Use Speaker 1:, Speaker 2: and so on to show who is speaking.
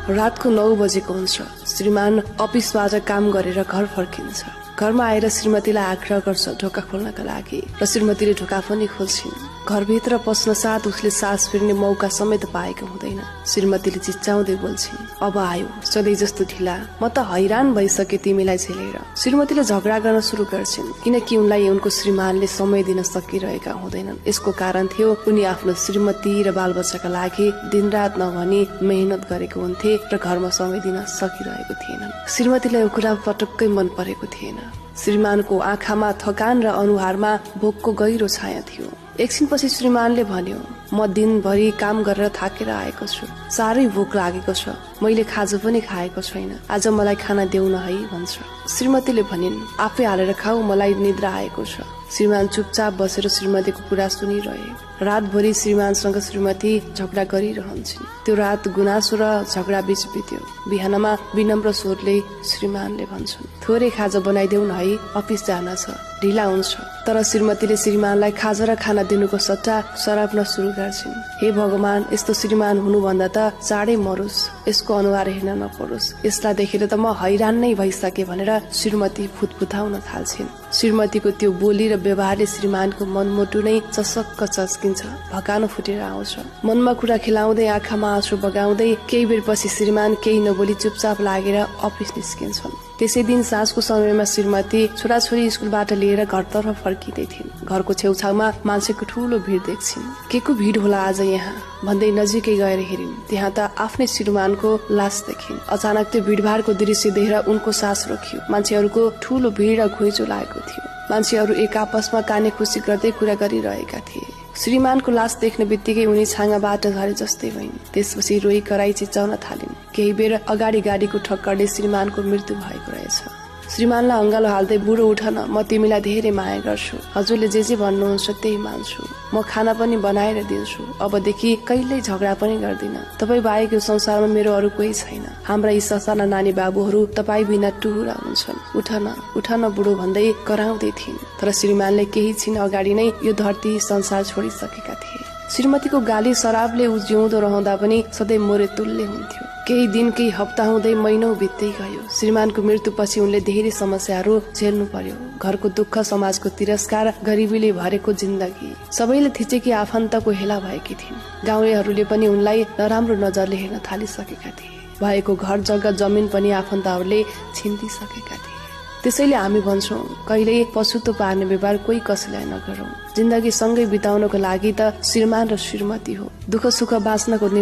Speaker 1: रातको 9 बजेको हुन्छ। श्रीमान अफिसबाट काम गरेर घर फर्किन्छ। घरमा आएर श्रीमतीलाई आग्रह गर्छ ढोका खोल्नका लागि र श्रीमतीले ढोका पनि खोल्छिन्। घरभित्र पस्न साथ उसले सास फेर्ने मौका समेत पाएको हुँदैन। श्रीमतीले चिच्चाउँदै बोल्छिन्, अब आयो सधैँ जस्तो ढिला, म त हैरान भइसके तिमीलाई झेलेर। श्रीमतीले झगडा गर्न सुरु गर्छिन् किनकि उनलाई उनको श्रीमानले समय दिन सकिरहेका हुँदैनन्। यसको कारण थियो उनी आफ्नो श्रीमती र बालबच्चाका लागि दिनरात नभनी मेहनत गरेको हुन्थे र घरमा समय दिन सकिरहेको थिएनन्। श्रीमतीलाई यो कुरा पटक्कै मन परेको थिएन। श्रीमानको आँखामा थकान र अनुहारमा भोकको गहिरो छाया थियो। एकछिनपछि श्रीमानले भन्यो, म दिनभरि काम गरेर थाकेर आएको छु, साह्रै भोक लागेको छ, मैले खाजा पनि खाएको छैन, आज मलाई खाना देऊ न है भन्छ। श्रीमतीले भनिन्, आफै हालेर खाऊ, मलाई निद्रा आएको छ। श्रीमान चुपचाप बसेर श्रीमतीको कुरा सुनिरहे। रातभरि श्रीमानसँग श्रीमती झगडा गरिरहन्छन्। त्यो रात गुनासो र झगडा बीच बित्यो। बिहानमा विनम्र स्वरले श्रीमानले भन्छन्, थोरै खाजा बनाइदेऊ न है, अफिस जान छ, ढिला हुन्छ। तर श्रीमतीले श्रीमानलाई खाजा र खाना दिनुको सट्टा सराप्न सुरु गर्छिन्। हे भगवान, यस्तो श्रीमान हुनुभन्दा त चाँडै मरोस्, यसको अनुहार हेर्न नपरोस्, यसलाई देखेर त म हैरान नै भइसके भनेर श्रीमती फुतफुताउन थाल्छिन्। श्रीमतीको त्यो बोली र व्यवहारले श्रीमानको मनमुटु नै चसक्क चस्किन्छ, भकानो फुटेर आउँछ। मनमा कुरा खेलाउँदै आँखामा आँसु बगाउँदै केही बेरपछि श्रीमान केही नबोली चुपचाप लागेर अफिस निस्किन्छन्। त्यसै दिन साँझको समयमा श्रीमती छोराछोरी स्कुलबाट लिएर घरतर्फ फर्किँदै थिइन्। घरको छेउछाउमा मान्छेको ठूलो भिड देख्छिन्। के को भिड होला आज यहाँ भन्दै नजिकै गएर हेरिन्। त्यहाँ त आफ्नै श्रीमानको लास देखिन्। अचानक त्यो भिडभाडको दृश्य देखेर उनको सास रोकियो। मान्छेहरूको ठूलो भिड र घुइँचो लागेको थियो। मान्छेहरू एक आपसमा काने खुसी गर्दै कुरा गरिरहेका थिए। श्रीमानको लास देख्ने बित्तिकै उनी छाँगाबाट झरे जस्तै भइन्। त्यसपछि रोई कराई चिच्चाउन थालिन्। केही बेर अगाडि गाडीको ठक्करले श्रीमानको मृत्यु भएको रहेछ। श्रीमानलाई अङ्गालो हाल्दै, बुढो उठ न, म तिमीलाई धेरै माया गर्छु, हजुरले जे भन्नुहुन्छ त्यही मान्छु, म खाना पनि बनाएर दिन्छु, अबदेखि कहिल्यै झगडा पनि गर्दिन, तपाईँ बाहेक यो संसारमा मेरो अरू कोही छैन, हाम्रा यी ससाना नानी बाबुहरू तपाईँ बिना टुहुरा हुन्छन्, उठ न बुढो भन्दै कराउँदै थिइन्। तर श्रीमानले केही छिन अगाडि नै यो धरती संसार छोडिसकेका थिए। श्रीमतीको गाली शराबले ऊ जिउँदो रहँदा पनि सधैँ मोरे तुल्य हुन्थ्यो। केही दिन केही हप्ता हुँदै महिनौ बित्दै गयो। श्रीमानको मृत्युपछि उनले धेरै समस्याहरू झेल्नु पर्यो। घरको दुःख, समाजको तिरस्कार, गरिबीले भरेको जिन्दगी, सबैले थिचेकी आफन्तको हेला भएकी थिइन्। गाउँलेहरूले पनि उनलाई नराम्रो नजरले हेर्न थालिसकेका थिए। भएको घर जग्गा जमिन पनि आफन्तहरूले छिन्दिसकेका थिए। त्यसैले हामी भन्छौँ, कहिल्यै पछुतो पार्ने व्यवहार कोही कसैलाई नगरौँ। जिन्दगी सँगै बिताउनको लागि त श्रीमान र श्रीमती हो। दुःख सुख बाँच्नको